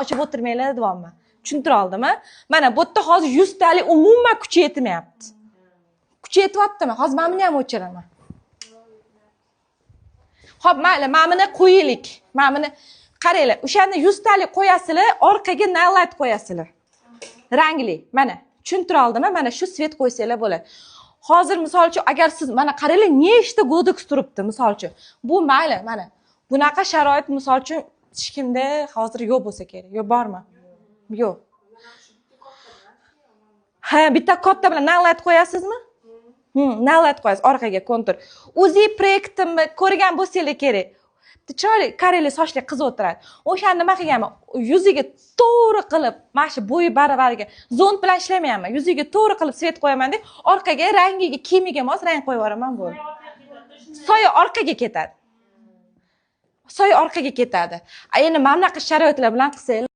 Ochib o'tirmanglar, deyapman. Tushuntira oldimmi? Mana bu yerda hozir 100 talik umuman kuchi yetmayapti. Kuchi yetyaptimi? Hozir mana buni ham o'chiraman. Ho'p, mayli, mana buni qo'yaylik. Mana buni qaranglar, o'shani 100 talik qo'yasizlar, orqaga naylite qo'yasizlar. Rangli. Mana, tushuntira oldimmi? Mana shu свет qo'ysanglar bo'ladi. Hozir, misol uchun, agar siz, mana qaranglar, nechta Godox turibdi, misol uchun. Bu mayli, mana. Bunaqa sharoit, misol uchun, hech kimda hozir yo'q bo'lsa kerak. Yo'q, bormi? Yo'q. Ha, bitta katta bilan naylite qo'yasizmi? Naylite qo'yasiz orqaga, kontur. O'zi proyektimni ko'rgan bo'lsanglar kerak. Bitta chiroyli kareli sochli qiz o'tiradi. O'shani nima qilganman? Yuziga to'g'ri qilib, mana shu bo'yi baravariga zont bilan ishlamayapman. Yuziga to'g'ri qilib свет qo'yaman deb, orqaga rangiga, kiyimiga mos rang qo'yib yuboraman, bo'ldi. Soya orqaga ketadi. Soya orqaga ketadi. A endi mana bunaqa sharoitlar bilan qilsanglar